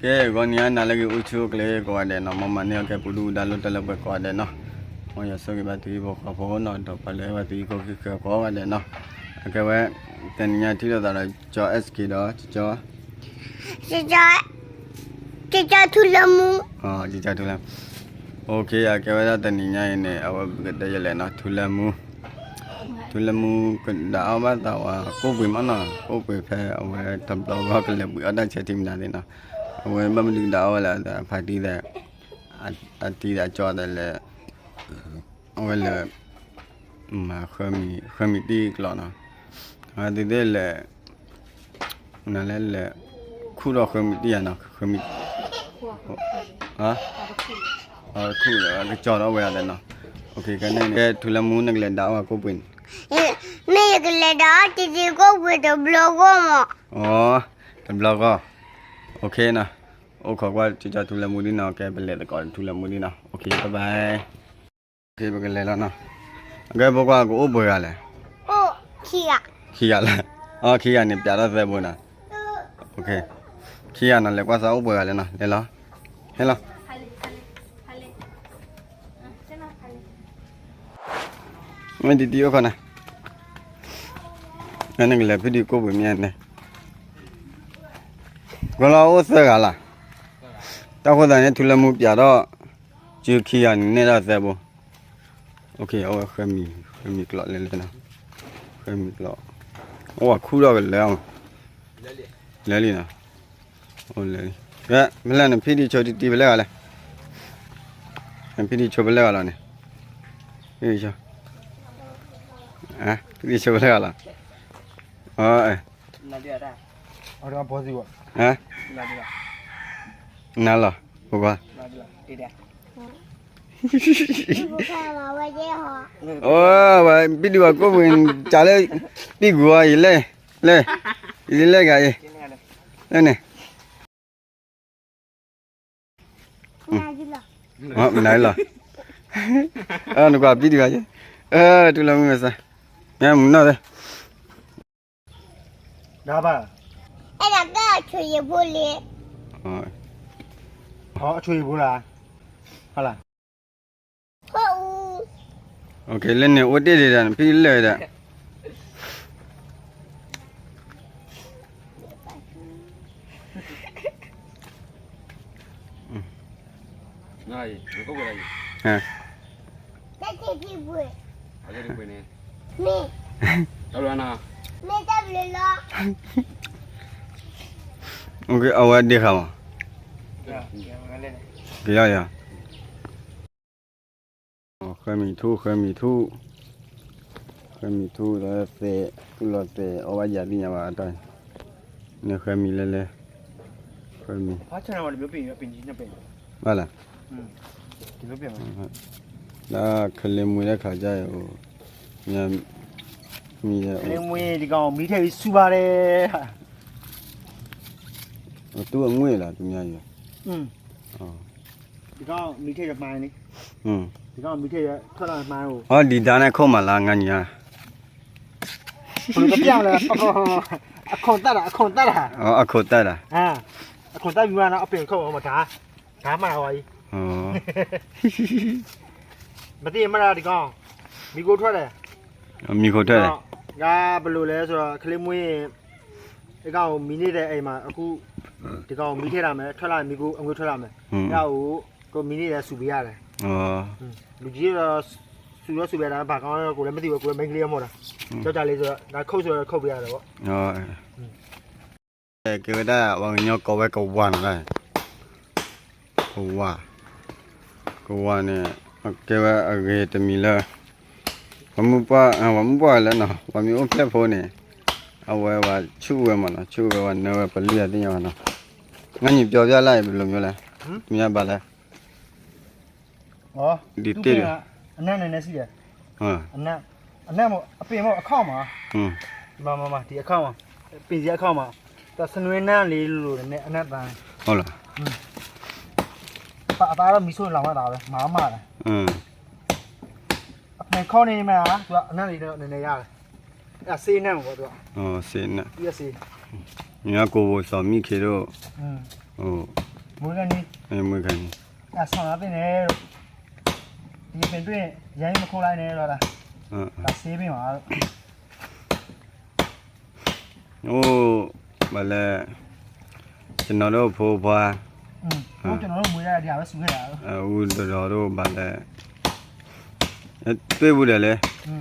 ကဲ ဂီၤနံၤအနၤလၢအဂ့ၤ အိၣ်ဆူၣ်အိၣ်ချ့ကိးဂၤဒဲးနီၤ, မ်မၤန့ၢ်အီၣ်ကဲပူၤဒုၣ်ပူၤဒါ လိၣ်တၢ်လၢပှဲၤကိးဂၤဒဲးနီၤ, မ်ယွၤဆိၣ်ဂ့ၤဘၣ်သုဟံၣ်ဖိဃီဖိနီၤ, ဒီးပှၤလၢအဲၣ်ဘၣ်သုဟံၣ်ဖိဃီဖိကိးဂၤဒဲးနီၤ, အကဲဝဲ တနံၤညါထံၣ်လိာ်သးဒီး ကၠီ S K ဒီး ကၠီ ကၠီ ကၠီထူလၢမူ, ကၠီထူလၢမူ, OK, အကဲဝဲဒၣ်တနံၤညါအံၤန့ၣ် အဝဲပကတဲယလဲၣ်နီၤ, ထူလၢမူ ထူလၢမူကဒးအီၣ်ဘၣ်သးဝဲ ကိၣ်ပှ့ၤမးနီၤ, ကိၣ်ပှ့ၤဖဲအဝဲတဘျီဂီၢ်ကလဲၤဘှံးအီၣ်တၢ်ဆဲးထံမနုၤသ့ၣ်နီၤ, အဝဲဘၣ်မနုၤကဒးအီၣ်ဝဲလဲၣ်, အဖါတံၢ်သဲး, အတံၢ်သဲးအကၠီသဲးလဲၣ်, အဝဲလဲၤ မၤ ဃၢမံၤတံၢ်ကျိးနီၤ, အဝဲသ့ၣ်လဲၤ နလဲၤလဲၤ ခူၣ်ဒီးဃၢမံၤတံၢ်ယၤနီၤ, ဃၢမံၤ ခူၣ်ဒီး ကကၠီဒီးဝဲအသးနီၤ, ကဲထူလၢမူ နကလဲၤဒးအီၣ်ကိၣ်ပှ့ၤန့ၣ်, မ့ၢ်ယကလဲၤဒးအီၣ်တံၢ်သဲးကိၣ်ပှ့ၤတဘျီဂီၢ်မး, တဘျီဂီၢ်, OK နီၤ, အိၣ်ခိးကွၢ်ကၠီထူလၢမူဒ်နီၤ, ကဲပလဲၤသကိးထူလၢမူဒ်နီၤ, OK bye bye. ပကလဲၤလီၤနီၤ, အကဲဖိခွါကအိၣ်ပှဲၤဂၤလဲၣ်, ခံဂၤလဲၣ်, အခံဂၤန့ၣ် ပျးထီၣ်သၢဘိနီၤ, ခံဂၤနီၤ, လဲၤကွၢ်စၢ်အိၣ်ပှဲၤဂၤလဲၣ်နီၤ, လဲၤလီၤ, ဟဲလီၤ, မ့ၢ်တံၢ်တံၢ်အိၣ်ခိးနၤ, နကလဲၤဖံးဒံးကိၣ်ပှ့ၤမ့ၢ်န့ၣ်, ကလီၤအိၣ်သၢဂၤလီၤ, တၢ်ဃိသးန့ၣ် ထူလၢမူပျးထီၣ် စုခံဂၤန့ၣ် န့ၢ်ဒၣ်သၢဘိ, အဝဲဃၢမံၤကျိးလဲၤလဲၤနီၤ, ဃၢမံၤကျိး, အိၣ်ဝဲခူၣ်ထီၣ်ကလဲၤအီၤ, လဲၤလံနီၤ, လဲၤလံ, ဖဲလဲၣ်န့ၣ် ဖံးဒံးဆိတံၢ်တံၢ်ဖဲလဲၣ်ဂၤလဲၣ်, ဖံးဒံးဆိဖဲလဲၣ်ဂၤလီၤန့ၣ်, ဖံးဒံးဆိဖဲလဲၣ်ဂၤလီၤ, နၤလီၤ, ပကွၢ်, အိၣ်ဝဲ ဘံၣ်ဒုးဝဲကိၣ်ပှ့ၤ ကးလၢ ပံၣ်ကူၤအီၤအံၤလဲၣ်, လဲၣ်, ယလဲၣ်ဂၤအံၤ, လဲၣ်န့ၣ်, မနုၤလီၤ, နကွၢ်ဘံၣ်ဒုးဂၤ, ထူလၢမူမဲာ်ဆှး, မုၢ်နီၢ်သ့ ဒါဘၣ်, အဲၣ်ဒိးကဲအဆိယဖိလံ, အဆိယဖိလံ, ဟါလၢ, လၢန့ၣ်အိၣ်တ့ၢ်ဒံးဒၣ် နဖံလၢာ်ဒၣ်, အဝဲဒ့ၣ်ဃာ်မး, ကယီယီ, ဃဲမံၤထူၣ် ဃဲမံၤထူၣ်, ဃဲမံၤထူၣ်ဒီးသဲး, ထူၣ်လီၤသဲး အီၣ်ဘၣ်ယၤသ့ၣ်ညါဘၣ်တၢ်, န့ၣ်ဃဲမံၤလဲၤလဲၤ, ဃဲမံၤ, ဘၣ်လဲၣ်, လၢခလ့မွ့တၢ်ခးကၢ်အံၤ, မံၤ, ခလ့မွ့တကီၢ်မံထဲအံၤဆူၣ်ဘၣ်လဲၣ်, အတူၢ်အငွေ့လီၤ တမံၤအံၤ, တကီၢ်မံထဲယမါန့ၣ်, တကီၢ်မံထဲယထွဲလီၤမါအိၣ်, အီၣ်ဒံးဒါန့ၣ်ခိၣ်မးလၢငါနံၤဧါ ပလူကပျၢ်လၢ အခိၣ်တၢ်တၢ်, အခိၣ်တၢ်တၢ်, အခိၣ်တၢ်မံၤဝဲနီၤ အပ့ၤခိၣ်မတၤ, တၢ်မၤဝဲအံၤ, မ့ၢ်တမၤတၢ်တကီၢ်, မံၤကိးထွဲလဲၣ်, မံၤကိးထွဲလဲၣ်, ဂၤပလူလဲၣ်ဆိ ခလ့မွ့ တကီၢ်မံန့ၢ်ဒီးအံၤမး အဃိ, တကီၢ်မံထဲဒၣ်မး ထွဲလၢမံၤကိးအငွေ့ထွဲလၢမး, ယအိၣ်, ကမံန့ၢ်ဒီးစူးပယါလဲၣ်, လူကံဒီး စူးဒီးစူးပယါဒီး ဘၣ်ကီလၢကိးလၢမ့ၢ်သံဝဲကိးလၢမ့ၢ်ကလံအမိၢ်ဒီး, ကၠီကၠီလံ ဒီးခိၣ်စူးဒီးခိၣ်ပယါဒီး, ကဲဝဲဒၣ်ပှၤကညီကိးဝဲကဝၤနီၤ, ကဝၤ, ကဝၤန့ၣ် ကဲဝဲအဂ့ၤတမံၤလၢ ပှၤမုၣ်ပှၢ်, ပှၤမုၣ်ပှၢ်လၢနီၤ ပှၤမ့ၢ်အိၣ်ဖျဲၣ်ဖိန့ၣ်, အဝဲဝဲဆူၣ်ဝဲမးနီၤ ဆူၣ်ဝဲဝဲနၢဝဲပလံၢ်အသ့ၣ်ညါဘၣ်နီၤ, ငါနံၤပျီပျၢ်လၢ်အံၤ ဘယ်လိုမျိုးလဲ, မ့ၢ်ဘၣ်လဲၣ် ဒ်တ့ၢ်ဒီး, အနၢ်န့ၣ်န့ၣ်စံးဒီး, အနၢ်, အနၢ်မ့ၢ်အပ့ၤမ့ၢ်အခီၣ်မး, မ့ၢ်မ့ၢ်မ့ၢ် ဒ်အခီၣ်မး, ပ့ၤဒ်အခီၣ်မး, တၢ်ဆနွဲနၢ်လံလိၤန့ၣ် အနၢ်သးန့ၣ်, ပာ်အသးဒီးမံၤဆိၣ်န့ၣ်လီၤမးသးဝဲ မၤမးဒီး, အပ့ၤခီၣ်န့ၣ်မ့ၢ်ဧါ အနၢ်လံန့ၣ်ယါ, အစ့နၢ်မ့ၢ်ဘၣ်, စ့နၢ်, စ့ နကိၣ်ဘိစီၤမံခ့ဒိၣ်, မွေးခါန့ၣ်, အဆီၣ်လီၤသ့ၣ်န့ၣ်, ယပင်တွေ့, ယဟံၣ်မ့ၢ်ခိၣ်လါန့ၣ်လီၤ, တၢ်စ့မ့ၢ်မး, အိၣ်, ဘၣ်လဲၣ်, ကနီၤဒိၣ်ဖိခွါ, ဝူတဒီးဒိၣ်ဘၣ်လဲၣ်, တွ့ၢ်ပူၤဒီးလဲၣ်,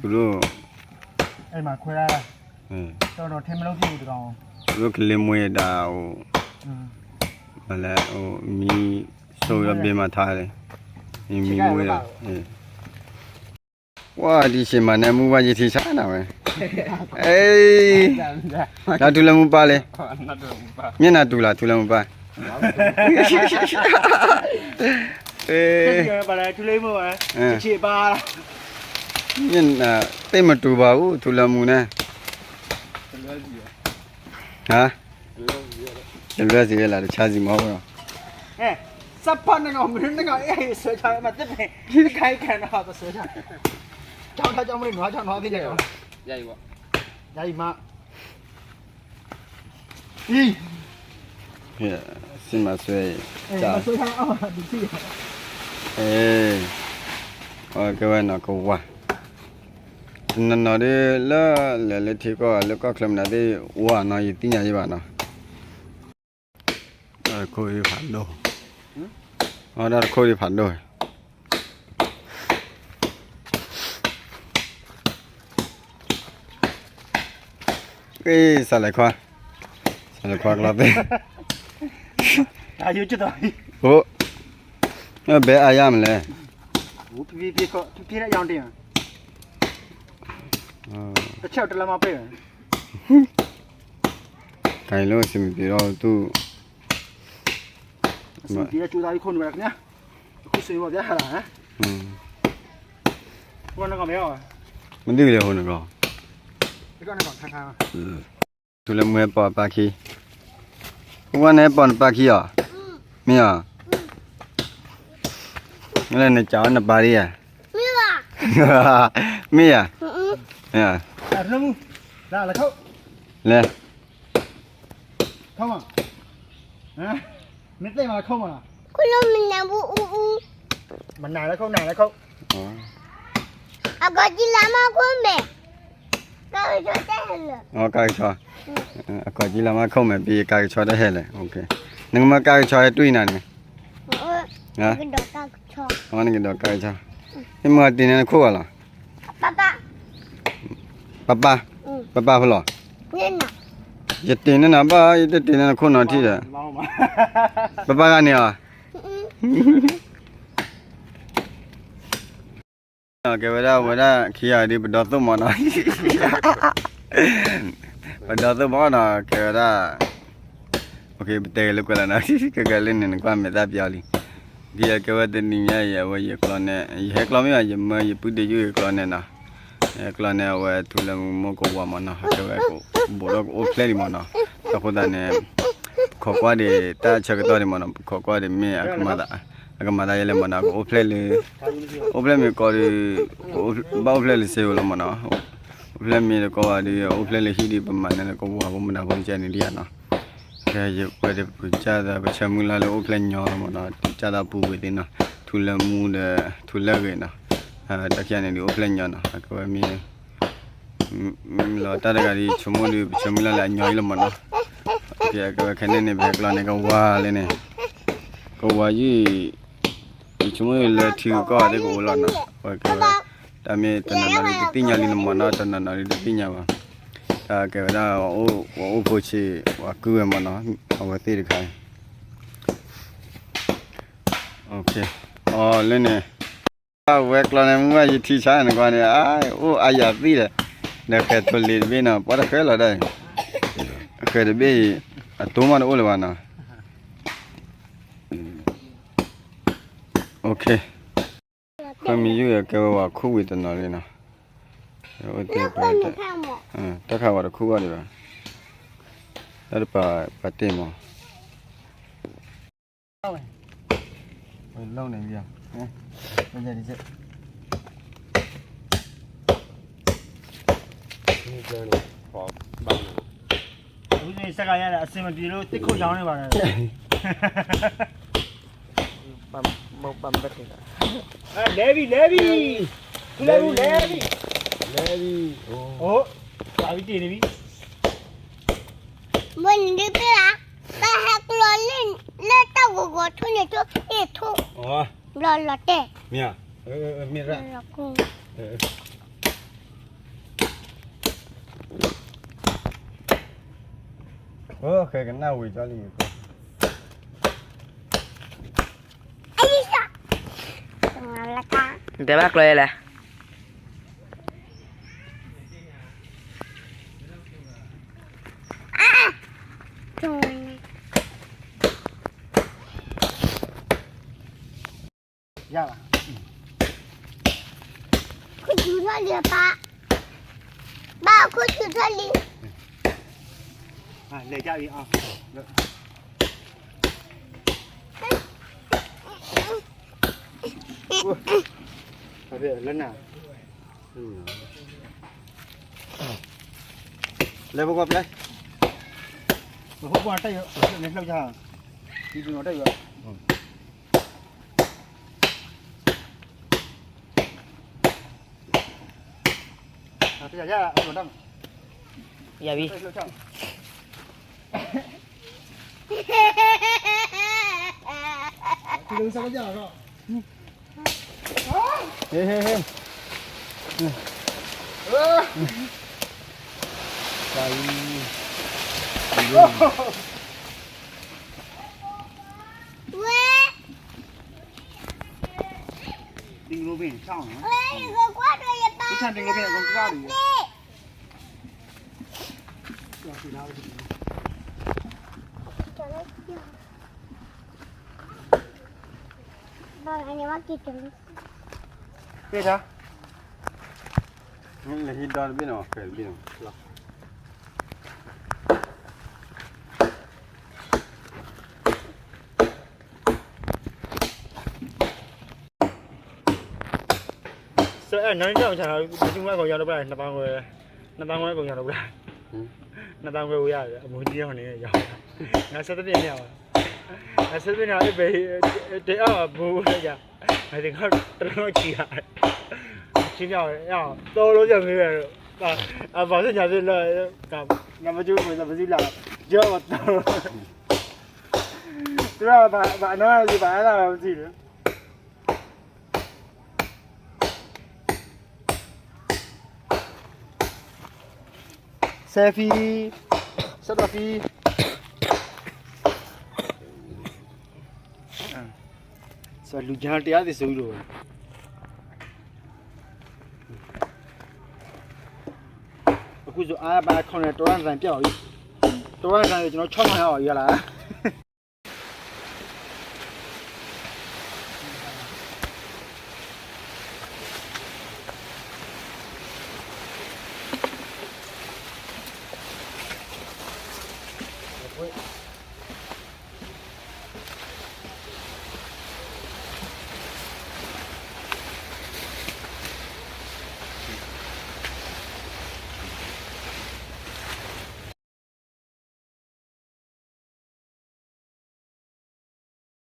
တူၢ်ဒိၣ်, တူၢ်ဒိၣ်ကလ့မွ့ဒၣ်အိၣ်, ဘၣ်လဲၣ်, မံဆိၣ်ဒီးဘ့ၣ်မၤထါလဲၣ်, မံမံဝဲဒီး ဝဲဒံးဆ့ၣ်မၤနၢမူဘၣ်ယထံဆါနၤဝဲ, ဒီးထူလၢမူပၢ်လဲၣ်, မ့ၢ်နၤတူၢ်လီၤထူလၢမူပၢ်, မ့ၢ်နၤတ့ၢ်မတူၢ်ဘၣ်အူထူလၢမူန့ၣ်, ဟါ, တလွဲစံးဝဲလၢတဆါစံးမီၤဝဲလီၤ, စးဖီနဂီၢ်မုၢ်နဂီၢ်အဲၣ်စၢၤ, မ့ၢ်တခါအံၤကဲနီၤပစၢၤ, ကၠီကၠီမ့ၢ်နုၤကၠီနီၤသ့ၣ်န့ၣ်, ယအံၤမး, စံးမၤစွဲ, ကဲဝဲနီၤကဝၤ, တနီၤနီၤဒ်လၢလဲၤလၢထံကီၢ်လၢကီၢ်ချၢမနုၤသ့ၣ်, ဝၤနီၤယသ့ၣ်ညါယဘၣ်နီၤ, တၢ်တခိၣ်ဒံးဖးဒိၣ်, တၢ်တခိၣ်ဒံးဖးဒိၣ် စးလဲၤခွါ, စးလဲၤခွါကလီၤသ့ၣ်, ဘဲအါယါမလဲၣ်, ကဲလၢစံးမံၤပ့ၤဒီးသူၣ် မ့ၢ်ဒ်လဲၣ်ဟိနကီၢ်, ထူလၢမူဟဲပိာ်ပာ်ခံ, ဝဲန့ၣ်ဟဲပိာ်နပာ်ခံအီၤ, မ့ၢ်ဧါ, လၢနကးအီၤနပာ်ဒ်ဧါ, မ့ၢ်ဧါ, လဲၣ်, မ့ၢ်သ့ၣ်မၤခိၣ်မး, မနၤလၢခိၣ်နၤလၢခိၣ်, အကီၢ်ကံလၤမါခိၣ်မဲာ်, ကါကဆီ, အကီၢ်ကံလၤမါခိၣ်မဲာ် ပယကါကဆီတဟဲလဲၣ်, နကမၤကါကဆီဟဲတွံၢ်နၤန့ၣ်, နကဒီးကါကဆီ, မ့ၢ်မၤတ့ၢ်န့ၢ်နခိၣ်ဘၣ်လီၤ, ပၢ်ပၢ်, ပၢ်ပၢ်ဖိလီၤ, ယတ့ၢ်န့ၢ်နၤဘၣ် ယတတ့ၢ်န့ၢ်နခိၣ်နီၤထံၣ်ဒီး, ပၢ်ပၢ်ဂၤန့ၣ်ဧါ, ကဲဝဲဒၣ် ဝဲဒၣ်ခံဂၤဒ်ပဒီသိၣ်မးနီၤ, ပဒီသိၣ်မးနီၤ ကဲဝဲဒၣ်, ပတဲဂ့ၤလၢကွဲးလီၤနီၤ, ကဲကဲလၢန့ၣ် နကွၢ်မဲာ်သၣ်ပျီလံ, ကဲကဲဝဲတနံၤညါအံၤ အဝဲယကျီန့ၣ် ယဟဲကျီမ့ၢ်ဘၣ် ယမၢယပုၢ်ဒ့ယုၢ်ယကျီန့ၣ်နီၤ, ယကျီန့ၣ် အဝဲထူလၢမူမိၢ်ကဝီၤမးနီၤ ကဲဝဲ ဘူးဒီးကအိၣ်ဖျဲၣ်လံမးနီၤ, အဃိသတးန့ၣ် ပခိးကွၢ်ဒံးတၢ်ဆၢကတီၢ်ဒံးမးနီၤ, ပခိးကွၢ်ဒံးမ့ၢ် အကမၤသးယဲလဲၣ်မးနီၤ, ကအိၣ်ဖျဲၣ်လၢ, အိၣ်ဖျဲၣ်မ့ၢ်ကီဒုး, ဘၣ်အိၣ်ဖျဲၣ်လၢစ့ဧိၤလီၤမးနီၤ, အိၣ်ဖျဲၣ်မ့ၢ်တကီဘၣ်ဒီး အိၣ်ဖျဲၣ်လၢဟံၣ်ဒုး ပမၤန့ၢ်လၢကဝီၤဖိမတၤဖိကဲန့ၣ်ဒံးဧါနီၤ, ကဲယကွဲးဒံးပကစၢ်သး ပဆၢမုၢ်လၢ်လၢအိၣ်ဖျဲၣ်ညီလီၤမးနီၤ, တၢ်သးပူၤကွံာ်သ့ၣ်နီၤ, ထူလၢမူဒီး ထူလၢဂ့ၤနီၤ, တၢ်ခံဂၤန့ၣ်ဒုး အိၣ်ဖျဲၣ်ညီနီၤ, အကဝဲမ့ၢ် မ့ၢ်လီၤတၢ်တဂၤဒ်ဆိကမိၣ်ဒီး ပဆၢမုၢ်လၢ်လၢအညီအံၤလီၤမးနီၤ, ကဲကဲဝဲခဲန့ၣ်န့ၣ် ပဟဲကျီန့ၣ် ကဝၤလၢန့ၣ်, ကဝၤယုၢ်, ယဆိကမိၣ်လၢထံကီၢ်သ့ၣ်ကအိၣ်လီၤနီၤ, အဝဲကဲဝဲ, တၢ်မ့ၢ်တနီၤနီၤဒ်တသ့ၣ်ညါလံန့ၣ်မးနီၤ, တနီၤနီၤဒ်တသ့ၣ်ညါဘၣ်, တၢ်ကဲဝဲဒၣ်, ပှၤအိၣ်ဖှိၣ်ဆံး ပှၤကုဝဲမးနီၤ, အဝဲသ့ၣ်တခါအံၤ အီၤလၢန့ၣ်, ဝဲကျီန့ၣ် မ့ၢ်ဘၣ်ယထံဆါနကွၢ်န့ၣ် အိၣ်အါယၤသံဒီး, ဒီးဃဲၤထိၣ်လ့ၤတဘ့ၣ်နီၤ ပှၤတဃဲၤလီၤဒၣ်အံၤ, ဃဲၤတဘ့ၣ်အံၤ, အတိၢ်မးတအိၣ်လၢၤဘၣ်နီၤ, ဖဲမ့ၢ်ယုၢ်ကဲဝဲဝဲခိၣ်ဝံၤတနီၤလံနီၤ, တၢ်ခးဝဲတခူၣ်ဂီၢ်ဒံးဘၣ်, တၢ်တပာ်ပာ်တ့ၢ်မး ဝဲလီၤန့ၣ်လံ, ဝဲယၤဒ်စဲး, ဝဲ စကယါ အစင်မပြေလို့ သစ်ခုတ်ရောင်းနေပါတယ်။ ဘၣ်မဘၣ်က့ၤ လဲပြီ လဲပြီ လဲပြီ လဲပြီ အိ ကွၢ်ဝံတ့ၢ်န့ၣ်ဘံ မ့ၢ်နဒုးပ့ၢ်ဧါ, ပဟဲကျီလၢတၢ်ဂီၤဂီၤထိၣ်န့ၣ်ထိၣ် အ့ၣ်ထိၣ်, ဘျီလီၤတဲာ်, မ့ၢ်ရၣ်, ဃဲကနၣ်ဝံၤကၠီလံ တဲဘၣ်ကျီလဲၣ်. ယၤလီၤ, ခိၣ်ဆူၣ်ထီၣ်လံပၢ်, ဘၣ်ခိၣ်ဆူၣ်ထီၣ်လံ, လဲၤကၢ်အံၤအီၤ, လၢနၤ, လဲၤပကွၢ်ပျဲ, ပကွၢ်တၢ်ယီၤ, လဲၤလှုပ်ကြ, ဒီပီၤတၢ်ယီၤ, တၢ်ယီၤ, ယၤဘံ, ဟ့ၣ်ဟ့ၣ်ဟ့ၣ်, ဝဲ ဒ်လိဘ့ၣ်န့ၣ် ဆၣ်အီၤနီၤ, ဝဲ ယကကွၢ်ဒီးယပၢ် ဆၣ်ဒ်လိဘ့ၣ်န့ၣ် ကကွၢ်ဒီးယ ဘၣ်န့ၣ်ဝဲက့ၤတလၢ, တၢ်, လၢဟံၣ်ဒီတဘ့ၣ်န့ၣ် ဖဲတဘ့ၣ်န့ၣ်လီၤ. စဲအဲၣ်နီၢ်နီၢ်မဆါနီၤ ဘုသူမွဲကိးယီၤတဘျီ နပၢ်ဝဲ နပၢ်ဝဲကိးယီၤတဘျီ နပၢ်ဝဲဝဲယၤ အမူဒံဟီန့ၣ်ယီၤ နဆၢတဘ့ၣ်န့ၣ်ဘၣ် နဆၢတဘ့ၣ်န့ၣ် အ့ၣ်ဘဲ တဲအီၣ်ပူဝဲယၤ နသ့ၣ်ခီတရီဆံးဧါ ဆံးန့ၣ် တိၢ်လိယၤမ့ၢ်ဝဲ အဘၣ်သ့ၣ်ညါသ့ၣ်လၢ နမကၠူမ့ၢ်နပစုလၢ ယီၤတိၢ် သရၣ်ဘၣ်အနီၢ်ယဘၣ်အသးဘၣ်ပစုလၢ ဆဲဖံ, ဆဲဒီးဖံ, စလူၤကၠါတယါသ့ၣ်စဝံၤလိာ်ဝဲ, အခုဆို အားပါခေါ်နေ တော်ရန်သံ ပျောက်ပြီ, တော်ရန်သံ ကျွန်တော် ချောင်းထောင် ရောက်ပြီလား